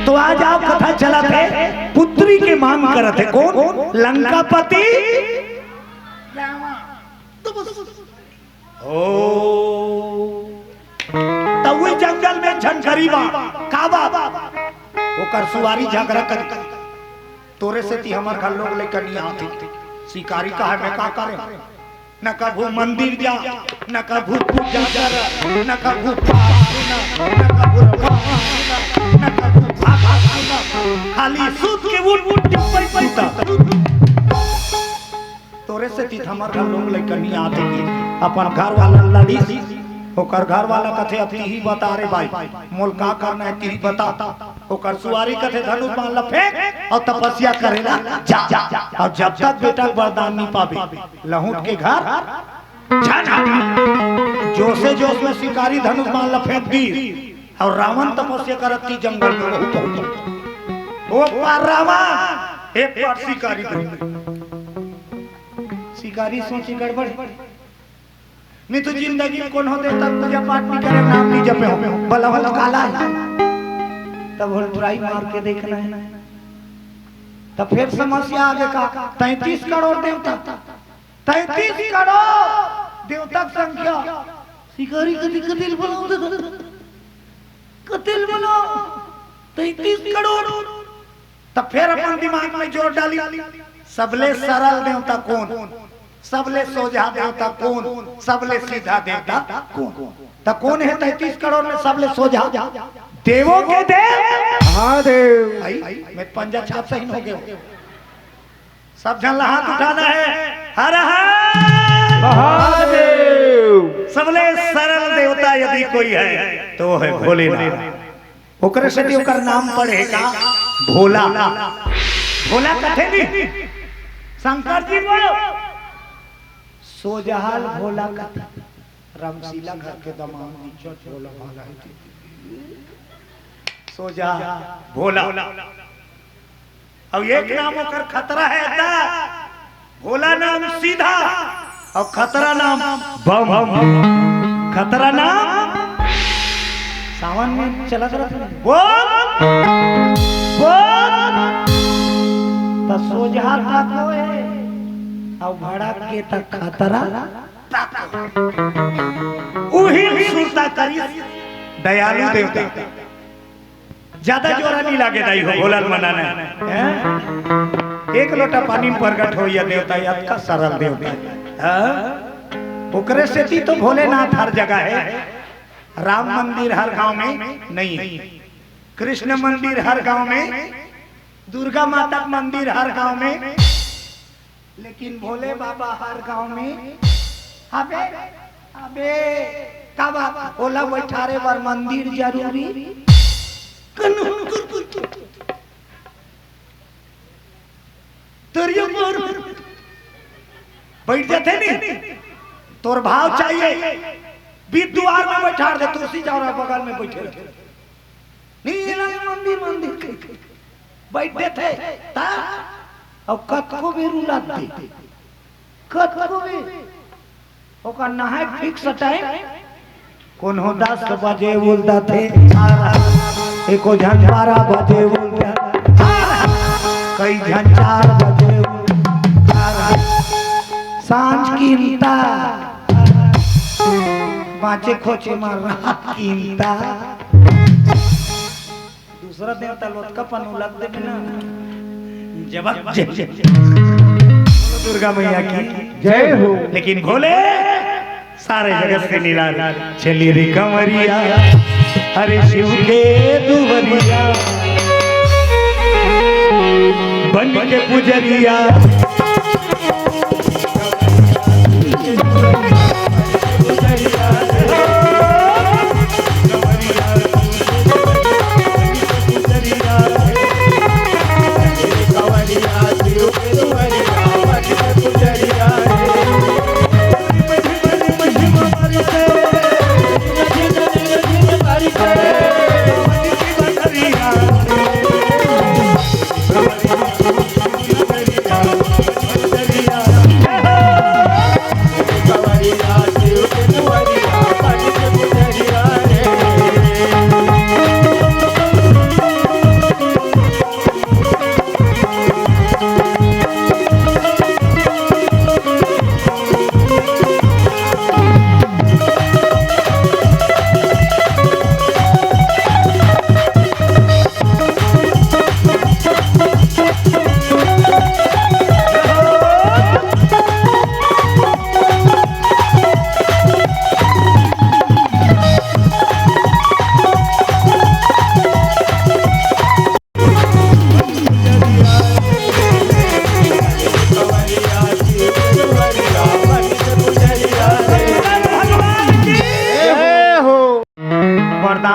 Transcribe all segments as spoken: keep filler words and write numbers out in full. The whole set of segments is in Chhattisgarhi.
तो आज आप कथा चलत हे, पुत्री के मांग करत हे। कोन? लंकापति। ओ, त उही जंगल में झनकरी बा, का बा? ओकर सुवारी झगरा करी। तोरे सेती हमर घर लोग लइका नइ आथे। शिकारी कहे मैं का करे? न कभू मंदिर जा, न कभू पूजा कर, न कभू पाठ सुना, न कभू रामायण सुना, न कभू भागवत सुना। खाली सूत के उठ उठ टिप्पई पईता। तोरे सेती हमर घर लोग लइका नइ आथे। अपन घर वाला लड़ी, ओकर घर वाला कथे, "अब तिही बता रे भाई, मोल का करना हे, तिही बता।" ओकर सुवारी कथे, "धनुष बाण ल फेंक अउ तपस्या करे ला जा।" अउ जब तक बेटा के वरदान नइ पाबे, लहुट के घर झन। जोशे जोश में शिकारी धनुष बाण ल फेंक दिस अउ रावण तपस्या करत कि जंगल में वहू पहुंच। ओ पार रावण, एक पार शिकारी। शिकारी सोचे, "गड़बड़ हे।" नइ तो जिंदगी में कोनो देवता पूजा पाठ नइ करे, नाम नइ जपे हों, भला हो काला हे। तब होल try मार के देखना हे। तब फेर समस्या आगे का, तैंतीस करोड़ देवता, तैंतीस करोड़ देवता के संख्या। शिकारी कति, कतिल बनाओ दादा, कतिल बनाओ, तैंतीस करोड़। त फेर अपन दिमाग में जोर डाली, सबले सरल देवता कोन, सबले सोझा देवता कोन, सबले सीधा देवता कोन? त कोन हे तैंतीस करोड़ में सबले सोझा? देवों के देव महादेव। आई, मैं पंजा छाप सही हो गए। सब झन ला हाथ उठाना हे। हर हर महादेव। सबले सरल देवता यदि कोई हे तो हे भोलेनाथ। ओकरे सेती ओकर नाम पड़े हे का? भोला। भोला कथे नहीं, शंकर जी बोलो, सोझाल भोला कथे। रामशीला घर के दमांद निचट भोला भाला हे। सोझा भोला। अउ एक नाम ओकर खतरा हे ता। भोला नाम सीधा अउ खतरा नाम बम। खतरा नाम सावन में चलत रथे। बोल, बोल। त सोझा तको हे अउ भड़क के त खतरा तको। उही सुरता करिस दयालु देवता। ज्यादा जोर नइ लागे दाई हो, भोला ल मनाना हे। एक लोटा पानी में प्रगट होइया देवता, अतका सरल देवता। हाँ? ओकरे सेती तो भोलेनाथ हर जगह हे। राम मंदिर हर गांव में नइ हे, कृष्ण मंदिर हर गांव में, दुर्गा माता के मंदिर हर गांव में, लेकिन भोले बाबा हर गांव में हबे, हबे। का बात? ओला बैठारे बर मंदिर जरूरी? कन्हू तरिया पर बैठ जाथे नहीं, तोर भाव चाहिए, बीच दुवार में बैठार दे, तुलसी चौरा बगल में बैठे रहे। नहीं, एला मंदिर, मंदिर कहि, कहि, कहि। बैठ देथे, ता? अउ कतको बेर उलट दे। कतको बेर। ओकर नहाए fix time। कोनो दस बजे उलटथे। एको झन बारह बजे उलटथे। कई झन चार बजे उलटथे। सांझ किंता। बाँचे खोचे म रात किंता। दूसरा देवता लोग का पन उलट देबे ना। जब जय, जय, जय। दुर्गा मैया की जय हो। लेकिन भोले सारे जगत के निलाल, चली रे कंवरिया, अरे शिव के दुवरिया, बन के पुजरिया।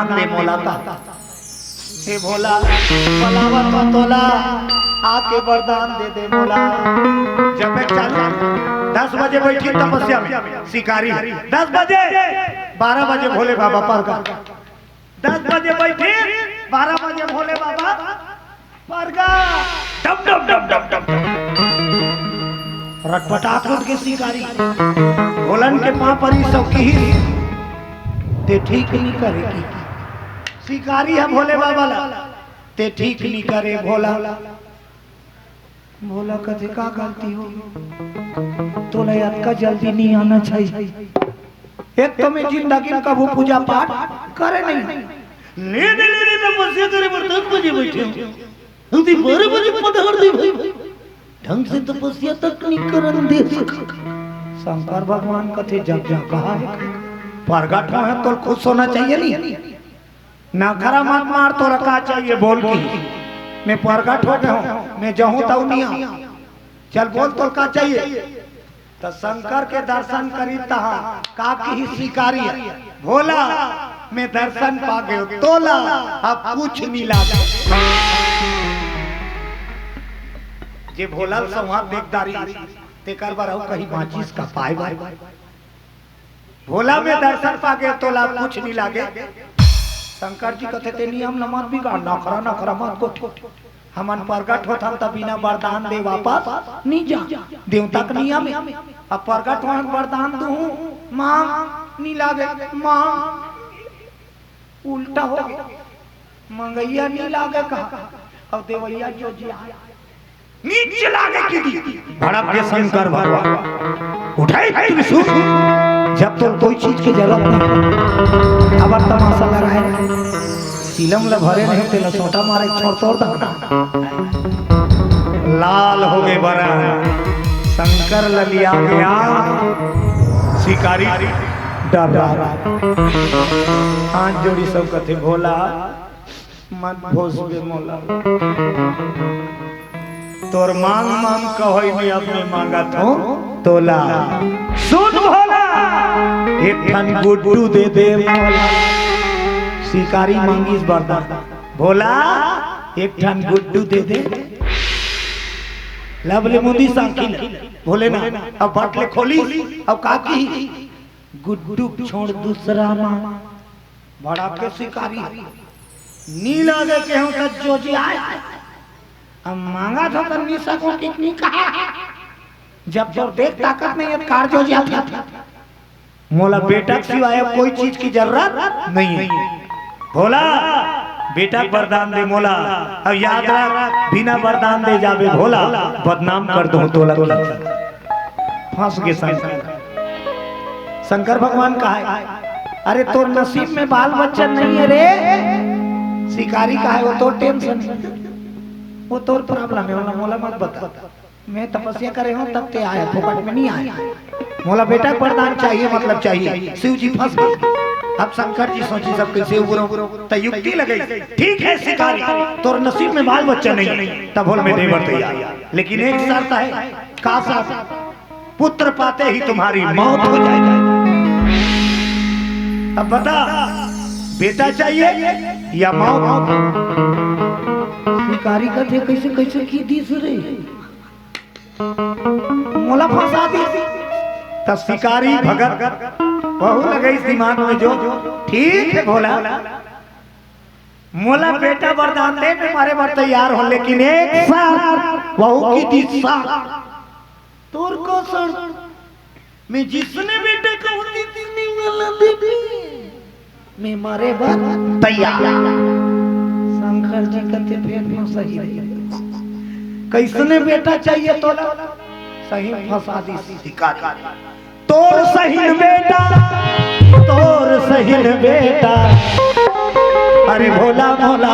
दे मोला ता। हे भोला, बलावत हो तोला, आके वरदान दे दे मोला। जब एक चालू, दस बजे बैठी तपस्या में शिकारी, दस बजे, बारह बजे भोले बाबा परगट। दस बजे बैठी, बारह बजे भोले बाबा परगट। डम डम डम डम डम। रटपटात उठ के शिकारी भोलन के पाँव परी सौकी ही, ते ठीक नहीं करे की। शिकारी है भोले बाबा ला, ते ठीक नहीं करे भोला। भोला कथे का गलती हो, तोला अतका जल्दी नहीं आना चाहिए। एक तो मैं जिंदगी में कभू पूजा पाठ करे नहीं। ले दे, ले दे, तपस्या करे बर दस बजे बैठे हो। हम तो बारह बजे पधार दे भाई। ढंग से तपस्या तक नहीं करन दे। शंकर भगवान कथे जब जब कहा है, परगट हो है तो खुश होना चाहिए नहीं। नखरा मत मार, तोरा का चाहिए बोल की। मैं परगट हो गया हूँ, मैं जाहूँ तऊ नहीं आऊँ। चल बोल तोर का चाहिए। त शंकर के दर्शन करी तहाँ का किही शिकारी है, भोला मैं दर्शन पा गयो तोला अब कुछ नहीं लागे। जे भोला संवाद देखदारी तेकर बर अउ कहीं बाँचिस का पाए बर। भोला मैं दर्शन पा गयो तोला कुछ नहीं लागे। शंकर जी कथे ते नियम न मत बिगाड़, नखरा नखरा मत गोठ। हमन परगट होथन त बिना वरदान दे वापस नहीं जा। देवता के नियम है। अब परगट होहन वरदान दूहूँ, मांग नहीं लागे, मांग उल्टा हो गया। मंगैया नहीं लागे कहा, अब देवैया जो जिया नीचे लागे की दी। भड़क के शंकर भगवान उठाई त्रिशूल। जब तो कोई चीज की जरूरत नहीं, अब तमाशा लड़ाए। सीलम ल भरे नहीं, तेला सोटा मारे, छोड़ तोड़ दहना। लाल हो गए बरन, शंकर ल लिया गया शिकारी डर रहा। हाथ जोड़ी सब कथे, भोला मत भोसबे मोला, तोर मांग मांग कहोई में अपने मांगत हो तोला। सुन भोला, एक ठन गुड्डू दे दे मोला। शिकारी मांगिस वरदान, भोला एक ठन गुड्डू दे दे। लब ले मुंदी सांखी ले, भोले ना, अब बट ले खोली, अब का की गुड्डू छोड़ दूसरा मांग। भड़क के शिकारी नी लागे के हूँ त जो जी आए। अब मांगा था त नी सको कि नी कहा। जब तोर देख ताकत नहीं है, कार जो जी आता। मोला बेटा के सिवाय अब कोई चीज की जरूरत नहीं है। भोला, बेटा के वरदान दे मोला। अब याद रख, बिना वरदान दे जाबे भोला, बदनाम कर दो तोला। फंस गए शंकर। शंकर भगवान कहा है, अरे तोर नसीब में बाल बच्चा नहीं है रे। शिकारी कहा है, वो तोर टेंशन है, वो तोर प्रॉब्लम है, वरना मोला मत बता। मैं तपस्या करे हूँ तब ते आया, फोकट में नहीं आया। मोला बेटा के वरदान चाहिए, मतलब चाहिए। शिव जी फंस गए। अब शंकर जी सोची सब कैसे उबरो, त युक्ति लगे। ठीक है शिकारी, तोर नसीब में बाल बच्चा नहीं है, तब बोल मैं देवर तैयार, लेकिन एक शर्त है। का शर्त? पुत्र पाते ही तुम्हारी मौत हो जाएगी। अब बता, बेटा चाहिए या मौत? शिकारी कथे कैसे कैसे की दिस रे, मोला फंसा दी। त शिकारी भगत बहू लगे इस दिमाग में जो, ठीक है भोला, मोला बेटा वरदान दे, मैं मारे बर तैयार हो, लेकिन एक शर्त, बहू की दिस शर्त। तोर को शर्त? मैं जिसने बेटा कहूँ दीदी नहीं वाला दीदी, मैं मारे बर तैयार। शंकर जी कथे फेर न सही रही। कैसने बेटा चाहिए तोला? सही फंसा दी शिकारी। तोर सहीन बेटा, तोर सहीन बेटा। अरे भोला भोला।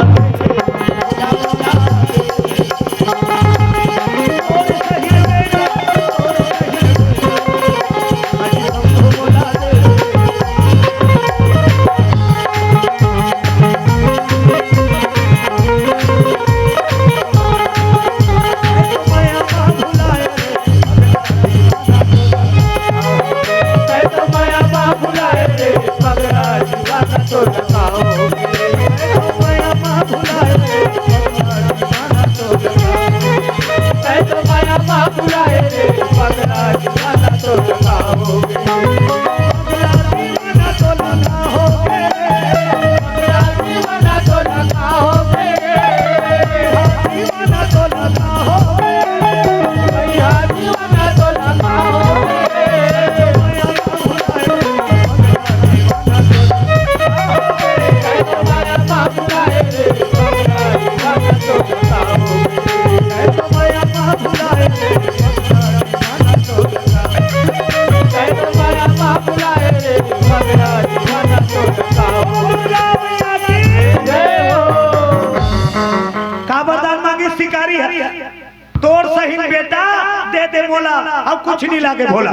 बेटा दे दे मोला, अब कुछ नहीं लागे भोला।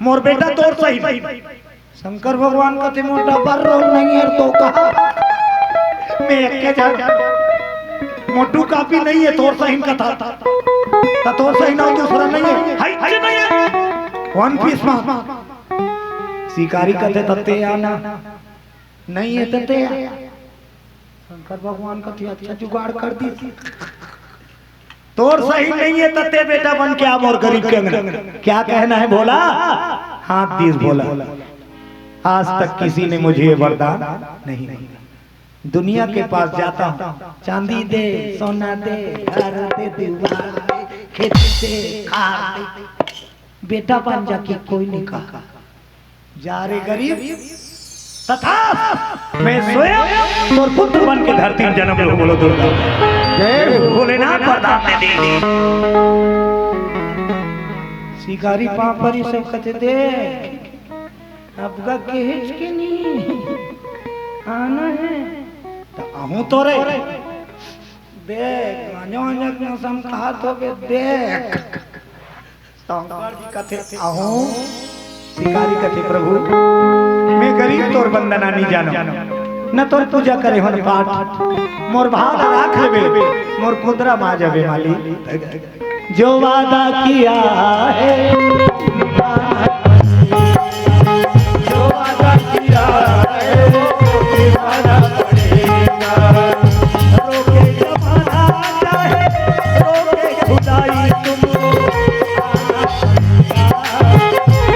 मोर बेटा तोर सही। शंकर भगवान कथे मोटा बर रो नहीं है तो कहा मैं एक के जा मोटू कापी नहीं है तोर सही कथा। त तोर सही ना दूसरा नहीं है। हाय, हाय, नहीं है। वन पीस मा शिकारी कथे तत्ते आना नहीं है तत्ते आ। शंकर भगवान कथे अच्छा जुगाड़ कर दी। तोर सही नहीं है तत्ते बेटा बन के आ मोर गरीब के अंगना। क्या कहना है भोला? हाथ दीस भोला। आज तक किसी ने मुझे ये वरदान नहीं दिया। दुनिया के पास जाता हूँ, चांदी दे, सोना दे, घर दे, दीवार दे, खेती दे, खार दे, बेटा बन जा कि कोई नहीं कहा। जा रे गरीब, तथा मैं स्वयं तोर पुत्र बन के धरती में जन्म लूं। बोलो दुर्गा। जय हो। भोलेनाथ वरदान दे दी। शिकारी पापरी सब कथे दे, अब का कहेच के नहीं आना है तो आहूं तो रे। देख, गांजा वांजा के मौसम कहा तो बे देख। शंकर जी कथे, "अहो।" शिकारी कथे, "प्रभु, मैं गरीब तोर वंदना नहीं जानो, न तोर पूजा करे हो न पाठ, मोर भाव ला राख लेबे, मोर कुंदरा मा जाबे माली।" जो वादा किया है, जो वादा किया है, वो निभाना पड़ेगा। रोके जमाना चाहे रोके खुदाई, तुमको आना पड़ेगा।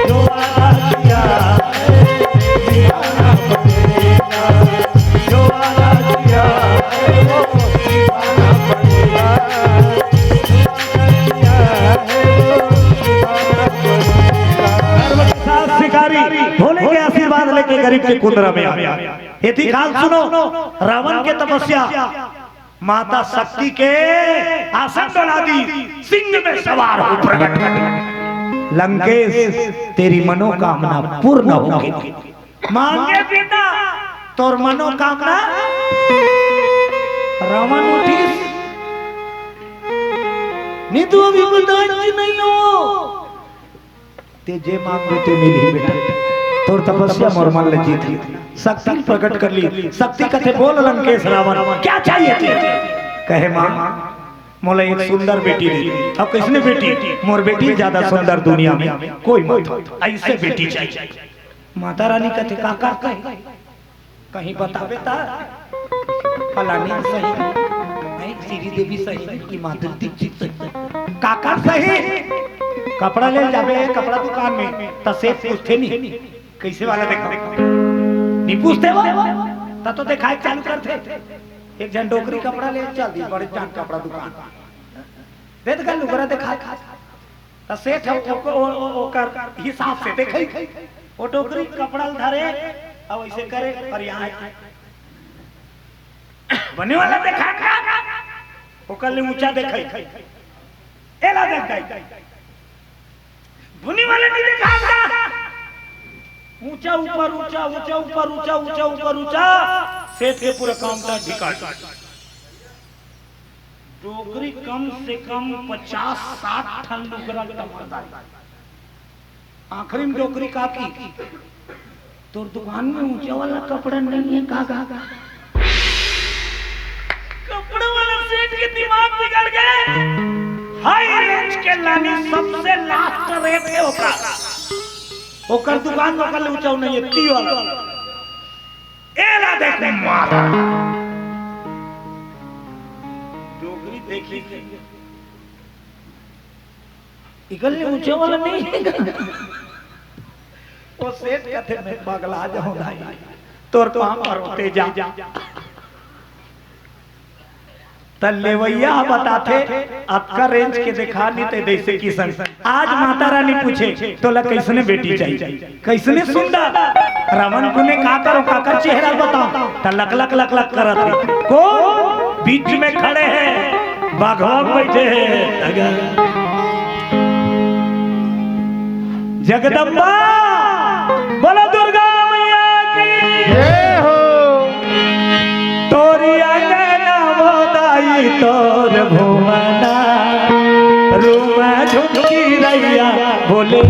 जो वादा किया है, निभाना पड़ेगा। जो वादा किया है, वो निभाना पड़ेगा। शिकारी भोले के आशीर्वाद लेके गरीब के कुंदरा में आ गया। एती काल सुनो, रावण के तपस्या, माता शक्ति के आसन डोला दी, सिंह में सवार हो प्रकट कर। लंकेश, तेरी मनोकामना पूर्ण होगी। मांगे बेटा तोर मनोकामना। रावण उठिस, "नी तू अभी बर्दाश्त नहीं हो, ते जे मांगबे ते मिलही बेटा, तोर तपस्या मोर मन ले जीत ली।" शक्ति प्रकट कर ली। शक्ति कथे, "बोल लंकेश रावण, क्या चाहिए तुझे?" कहे, "माँ, मोला एक सुंदर बेटी दे।" "अब किसने बेटी?" "मोर बेटी ज्यादा सुंदर दुनिया में कोई मत हो, ऐसे बेटी चाहिए।" माता रानी कथे, "काकर कहे?" कहीं बताबे त फलानी सही, नहीं, श्री देवी सही कि माधुरी दीक्षित सही, काकर सही? कपड़ा ले जाबे कपड़ा दुकान में त सेठ पूछथे नहीं, "कैसे वाला देखा?" नहीं पूछथे वो, त तो देखाए चालू करथे। एक झन डोकरी कपड़ा ले चल दी बड़े जान कपड़ा दुकान, दे दे लुगरा देखा। त सेठ ह ओकर, ओ-, ओ-, ओकर हिसाब से देखई। ओ डोकरी कपड़ा ल धरे, अउ ऐसे करे, अउ यहाँ बने वाला देखा का? ओकर ले ऊंचा देखई। एला देख दाई। बने वाला नहीं देखा का? ऊंचा ऊपर ऊंचा, ऊंचा ऊपर ऊंचा, ऊंचा ऊपर ऊंचा। सेठ के पूरा काउंटर ढिका। डोकरी कम से कम पचास साठ ठन लुगरा ल टंगाय। आखिरी में डोकरी का की, "तोर दुकान में ऊंचा वाला कपड़ा नहीं है का?" का, का? कपड़ा वाला सेठ के दिमाग बिगड़ गए। हाई रेंज के लानी सबसे लास्ट रेट है ओकर। ओकर दुकान में ओकर ले ऊंचा नहीं है, ती वाला। एला देख मारा। डोकरी देखी, इकल ले ऊंचे वाला नहीं। वो सेठ कथे, "मैं पगला जाऊं दाई, तोर पांव परोते जा।" त लेवइया ह बताथे, "अतका रेंज के देखा नी ते जैसे किसन।" आज माता रानी पूछे, "तोला कैसने बेटी चाहिए, कैसने सुंदर?" रावण गुने का करो, काकर चेहरा बताओ, त लक लक लक लक करत हे। कौन? बीच में खड़े हैं, बाघवा बैठे हैं। जगदम्बा, बोलो दुर्गा मैया की। जय हो। तोरी अंगना वो दाई तोर भुवना, तुम झुमकी रैया बोले।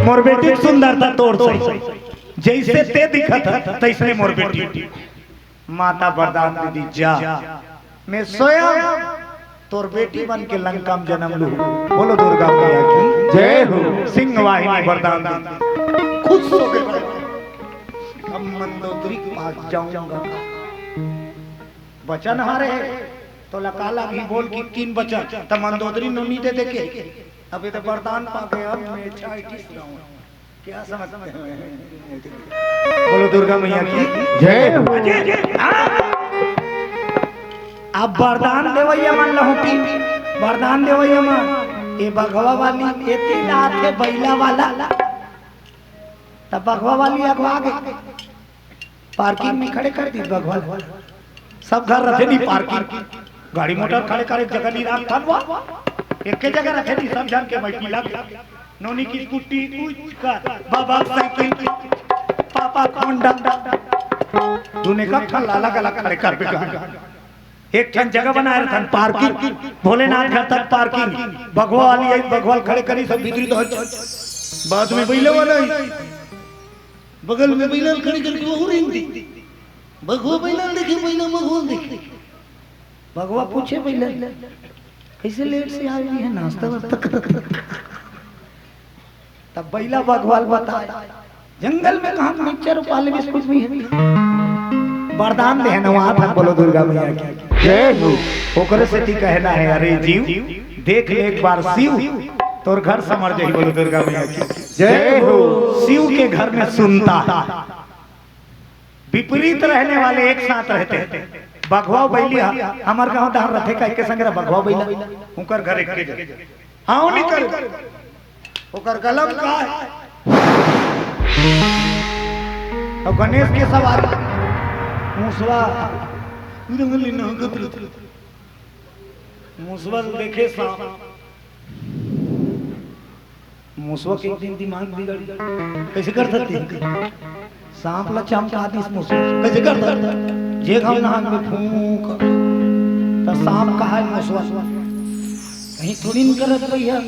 मोर बेटी के सुंदरता तोर से, जैसे ते दिखत ह, तैसने मोर बेटी। माता वरदान दीदी जा, मैं स्वयं तोर बेटी बन के लंका में जन्म लू। बोलो दुर्गा मैया की जय हो। सिंह वाहिनी वरदान दीदी खुश हो गए। अब मंदोदरी के पास जाऊंगा। वचन हारे है तो लकाला भी बोल की तीन वचन, त मंदोदरी नोनी दे देके। अब ये तो वरदान पा गए, अब मैं अच्छा आर्टिस्ट रहूं। क्या समझते हैं? बोलो दुर्गा मैया की जय हो। अब वरदान देवैया मन लहुटी, वरदान देवैया मन, ये बघवा वाली, ये तेला आथे बैला वाला, तब बघवा वाली अगवा गई, पार्किंग में खड़े कर दी बघवा। सब घर रथे नहीं पार्किंग, गाड़ी मोटर खड़े करे जगह नहीं राख थन वा, एक जगह रथे नहीं, सब झन के बैठी लग। नोनी की स्कूटी उचका, बाबा साइकिल, पापा होंडा, दुने का ठन अलग अलग खड़े कर बेटा। एक ठन जगह बनाए रथन पार्किंग, भोलेनाथ घर तक पार्किंग, बघवा वाली आई, बघवा खड़े करी सब भीतरी तो। बाद में बैले वाला आई, बगल में बैला खड़ी करके वो रेंग दी। बघवा बैला देखे, बैला बघवा देखे। बघवा पूछे बैला, कैसे लेट से आई है, नाश्ता वास्ता करत? तब बैला बघवा ल बताए, जंगल में कहाँ मिक्सचर पाले बिस्कुट भी है। वरदान देहन वहां था। बोलो दुर्गा मैया की जय हो। ओकरे सेती कहना है, अरे जीव, देख ले एक बार शिव, तोर घर समर जाही। बोलो दुर्गा मैया की जय हो। शिव के घर में सुनता है, विपरीत रहने वाले एक साथ रहते हैं। बघवा बैली ह-, हमर गांव डहर रथे का, एके संग रह बघवा बैला, उनकर घर एके जगह। हाँ, निकर। ओकर कलम का है? और गणेश के सवारी, मुसवा, जंगली नहगत रथे। मुसवा देखे सांप, मुसवा के एक दिन दिमाग बिगड़ गया। कैसे कर सकते हैं? सांप ला चमका दिस मुसवा। कैसे कर सकते हैं? जे घाम नहान में फूंक। तो सांप कहा है मुसवा, कहीं थोड़ी नहीं करत भैया।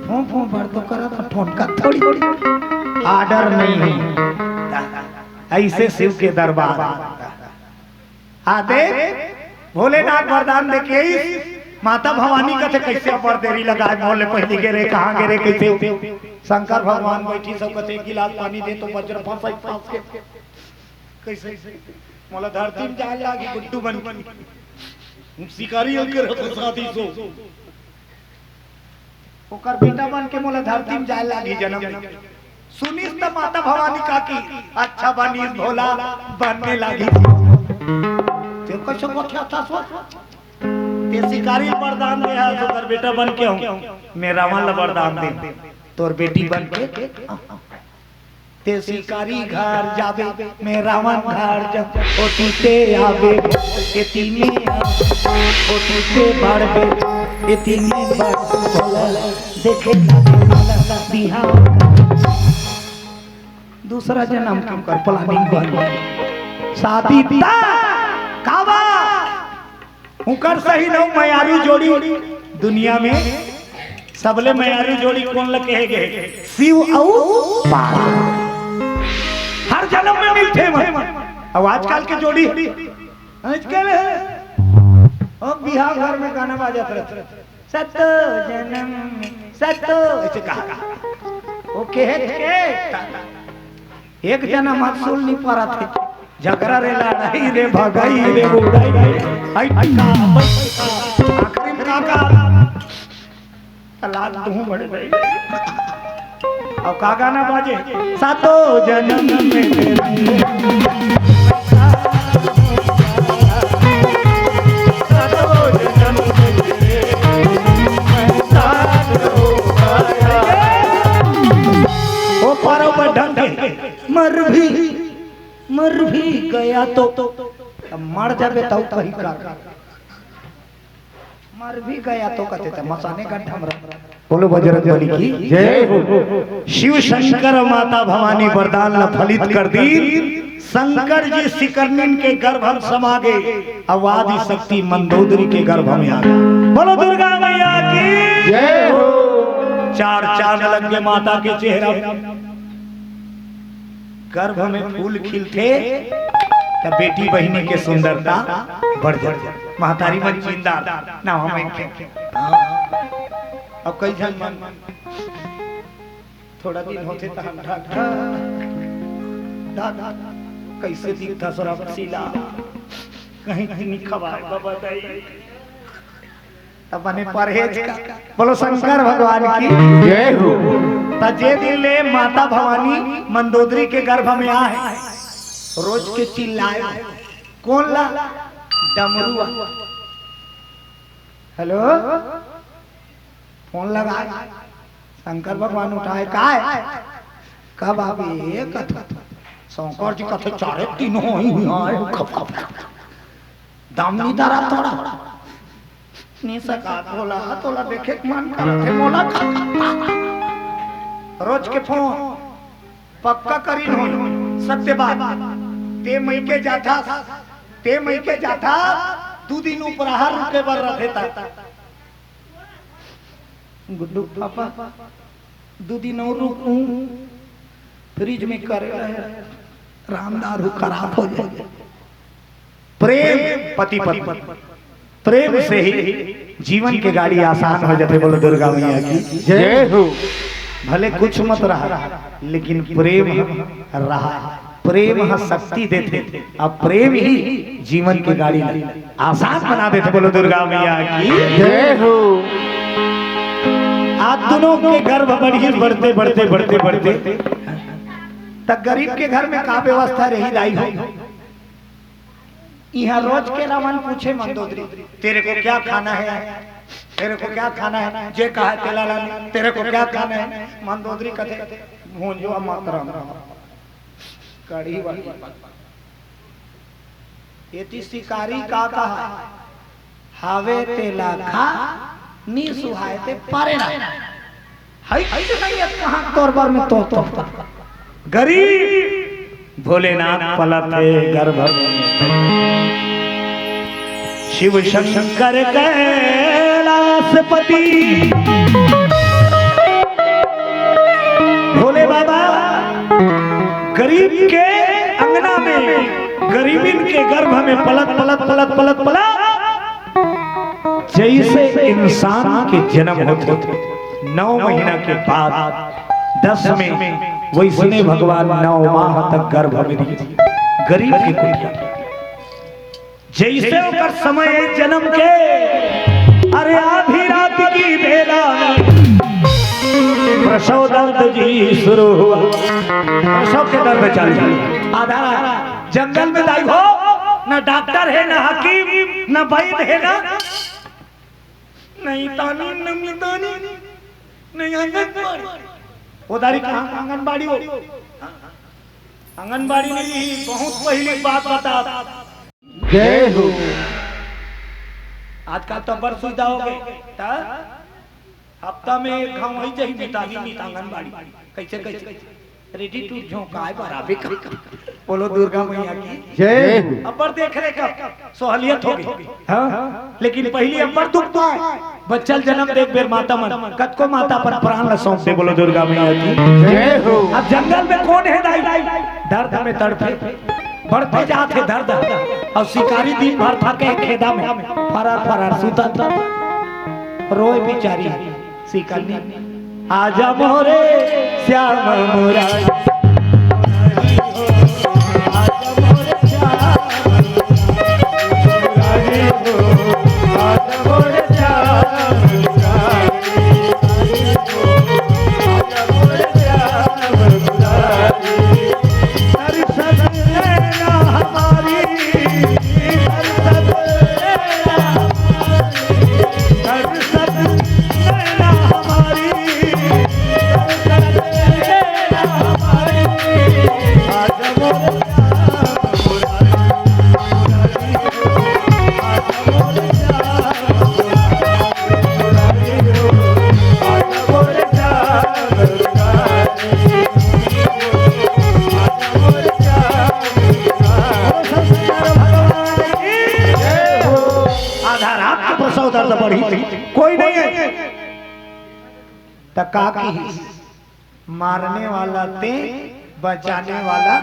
फूं फूं भर तो करत, ठोनका थोड़ी। ऑर्डर नहीं है। ऐसे शिव के दरबार। आ देख, भोलेनाथ वरदान देके आइस, माता भवानी कथे, "कैसे अब्बड़ देरी लगाए, मोर ले पहिली गे रे, कहाँ गे रे, कैसे?" शंकर भगवान बैठी सब कथे, "एक गिलास पानी दे तो वज्र फंस, फंस के।" कैसे? "मोला धरती में जाए लागी गुड्डू बन के, शिकारी होकर फंसा दी सो।" ओकर बेटा बन के मोला धरती में जाए लागी जनम ले। सुनिस त माता भवानी का की, "अच्छा बनिस भोला, बनने लागी।" ते कैसे गोठिया था सो? ते शिकारी वरदान दे है, ओकर बेटा बन के हूँ। मैं रावण ला वरदान दे, तोर बेटी बन के ते शिकारी घर जाबे, मैं रावण घर जाबे, ओती ते आबे, एती में आबे, ओती ते बाढ़बे, एती में बाढ़बे, भोला देखे लागे भोला बिहार। दूसरा जन्म के ओकर प्लानिंग बन, शादी तक काबा। उकर सही नौ मयारू जोड़ी दुनिया में, सबले मयारू जोड़ी कोन ल कहे गे? शिव अउ पार्वती। हर जन्म में मिलथे मन। अब आजकल के जोड़ी, आजकल है, अब बिहाव घर में गाना बाजत रहथे, "सतो जन्म में सतो", ऐसे कहा। वो कहे थे, एक जना मत सुन नहीं पा रहा थे। झगड़ा रे लड़ाई रे भगाई रे उड़ाई रे। आई टिका, बस टिका, आखिरी में का का? लाल तू बड़े भाई। अब का गाना बाजे? सातों जन्म में तेरे सातों जन्म में तेरे ओ पारो पर ढंग के मर भी, मर भी गया तो, मर जाबे तौ कही कर। मर भी गया तो कथे त मसाने गड्ढा में रह। बोलो बजरंग बली की जय हो। शिव शंकर माता भवानी वरदान ल फलित कर दीन। शंकर जी सिकरनिन के गर्भ म समा गे, अउ आदि शक्ति मंदोदरी के गर्भ में आ गे। बोलो दुर्गा मैया की जय हो। चार चांद लग गे माता के चेहरा। गर्भ में फूल खिलथे त बेटी बहिनी के सुंदरता बढ़ जाथे। महतारी मन चिंदा ना हो मन के। अब कई झन मन थोड़ा दिन होथे त हम ढक ढक ढक ढक कइसे दिखथस रमशीला, कहीं त नी खवाए बाबा दाई। त बने परहेज का। बोलो शंकर भगवान की जय हो। त जे दिन ले माता भवानी मंदोदरी के गर्भ में आहे, रोज के चिल्लाए, कोन ला? डमरुआ। हेलो, फोन लगाए, शंकर भगवान उठाए, काय? कब आबे? कथा शंकर जी कथे चारे तीनों ही आए, कब, कब, कब। दामनी दरा थोड़ा। नी सका तोला, तोला देखे के मन करत हे मोला। रोज के फोन पक्का करिन होई, सत्य बात। ते मइके जाथा, ते मइके जाथा, दू दिन उपराहा रुके बर रथे ता। गुड्डू पापा, दू दिन अउ रुकहूं, फ्रिज में करे रहे, रामदारू खराब हो जाए। प्रेम पति पत्नी, प्रेम से ही जीवन के गाड़ी आसान हो जाथे। बोलो दुर्गा मैया की जय हो। भले कुछ मत रहा, लेकिन प्रेम रहा, प्रेम ह शक्ति देथे, अब प्रेम ही जीवन के गाड़ी ला आसान बना देथे। बोलो दुर्गा मैया की जय हो। आज दोनों के गर्भ बढ़ी, बढ़ते बढ़ते बढ़ते बढ़ते त गरीब के घर में का व्यवस्था रही दाई हो? इहां रोज के रमन पूछे मंदोदरी, तेरे को क्या खाना है? तेरे को क्या खाना है? जे कहा तेला लाने, तेरे को क्या खाना है? मंदोदरी कथे, भूंजवा मत रम। कढ़ी वाली। एती शिकारी का कहा, हावे तेला खा, नी सुहाए ते पारे ना। हई, हई से नहीं है, कहाँ तोर बर में तो, तो, तो। गरीब भोलेनाथ पलत हे गर्भ में। शिव शंकर कैलाशपति। भोले बाबा गरीब के अंगना में, गरीबिन के गर्भ में पलत, पलत, पलत, पलत, पलत। जइसे इंसान के जन्म होथे नौ महीना के बाद दस में, वइसने भगवान नौ माह तक गर्भ में रही गरीब के कुटिया। जइसे ओकर समय जन्म के, अरे आधी रात की बेला में प्रसव दर्द जी शुरू हुआ। प्रसव के दर्द चालू। आधा जंगल में दाई हो, ना डॉक्टर हे, ना हकीम, ना वैद हे, ना, नहीं तानी, न मितानी, नहीं आंगनबाड़ी। ओ दारी कहाँ आंगनबाड़ी हो? आंगनबाड़ी नहीं, बहुत पहली बात बता। जय हो। आजकल तो बड़ सुविधा हो गई। त हफ्ता में एक घाव वही जाही मितानी, मित आंगनबाड़ी। कैसे, कैसे? Ready to झोंकाए बर आबे का। बोलो दुर्गा मैया की जय। अब्बड़ देख रे कब सहूलियत हो गई। हाँ। लेकिन पहली अब्बड़ दुख पाए, बच्चा ल जन्म दे एक बेर माता मन, कतको माता अपन प्राण ल सौंप दे। बोलो दुर्गा मैया की जय हो। अब जंगल में कोन हे दाई, दर्द में तड़पे, बढ़ते जात हे दर्द। अउ शिकारी दिन भर थके खेदा में फरार फरार सुतत, रोए बिचारी शिकारी। आजा मोरे श्याम मुरारी, आजा मोरे श्याम मुरारी हो, आजा मोरे श्याम मुरारी। सौ दर्द बढ़ी, कोई नहीं है। त का की, मारने वाला ते, बचाने वाला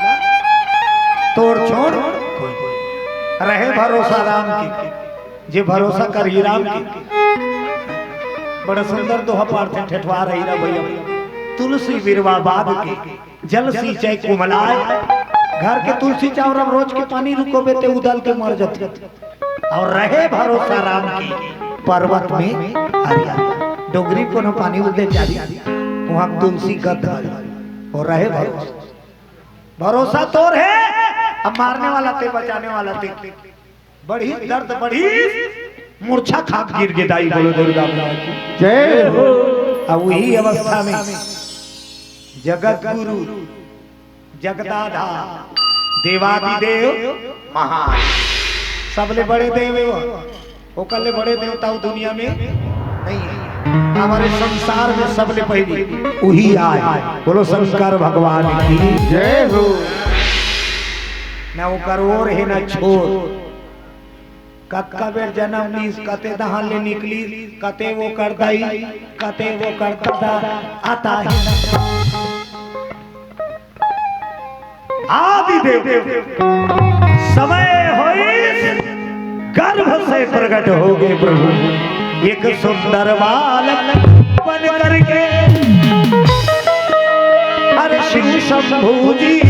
तोर छोड़ कोई नहीं। रहे भरोसा राम के, जे भरोसा करही राम के। बड़ा सुंदर दोहा पारथे ठेठवा रही ना भैया। तुलसी बिरवा बाग के, जल सींचे कुमलाय। घर के तुलसी चौरा म रोज के पानी रुकोबे ते उदल के मर जथे। अउ रहे भरोसा राम के, पर्वत में हरियाली। डोंगरी कोनो पानी उदे चाही, वहाँ तुलसी गद हरी। अउ रहे भरोसा, भरोसा तोर हे, अब मारने वाला ते, बचाने वाला ते। बढ़ी दर्द बढ़ी, मूर्छा खाक गिर गे दाई, बोलो दुर्गा मैया की। जय हो। अब वही अवस्था में जगत गुरु, जगदाधार, देवादिदेव महान, सबले बड़े देव हे वो। ओकर ले बड़े देवता वो दुनिया में नहीं है। हमारे संसार में सबले पहले वही आए। बोलो शंकर भगवान की जय हो। ना ओकर ओर हे ना छोर। कतका बेर जन्म लीस, कते दहान ले निकलीस, कते वो कर दाई, कते वो कर दादा, आता ही ना। आदि देव समय होइस, गर्भ से प्रकट हो गए प्रभु, एक सुंदर बालक बन करके। अरे शिव शंभू जी